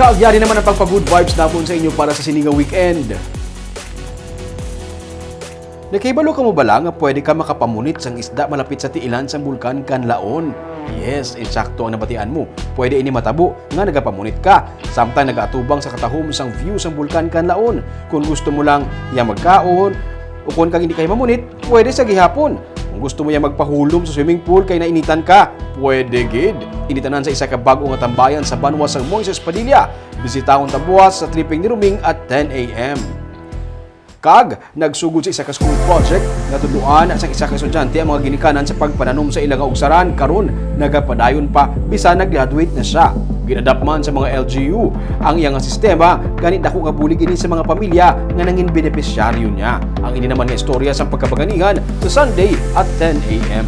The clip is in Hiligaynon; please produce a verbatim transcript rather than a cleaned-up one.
Kag yari naman ang pagpa-good vibes naton sa inyo para sa sini nga weekend. Nakahibalo ka mo bala nga pwede ka makapamunit sang isda malapit sa tiilan sang Bulkan Kanlaon? Yes, insakto ang nabatian mo. Pwede ini matabo nga nagapamunit ka samtang nagaatubang sa katahom sang view sang Bulkan Kanlaon. Kung gusto mo lang ya magkaon, ukon kag hindi ka mamunit, pwede sa gihapon. Kung gusto mo ya magpahulom sa swimming pool kay nainitan ka, pwede gid. Ini tanan sa isa ka bag-o nga tambayan sa banwa sang Moises Padilla. Bisitahon ta buwas sa tripping ni Ruming at ten a.m. Kag nagsugod sa isa ka school project, natudloan sa isa ka estudyante ang mga ginikanan sa pagpananom sa ila nga ugsaran, karon nagapadayon pa bisan nag-graduate na siya. Gin-adapt man sa mga L G U ang iya nga sistema, gani dako nga bulig ini sa mga pamilya nga nangin benepisyaryo niya. Ang ini naman nga istorya sa pagkabaganihan sa Sunday at ten a.m.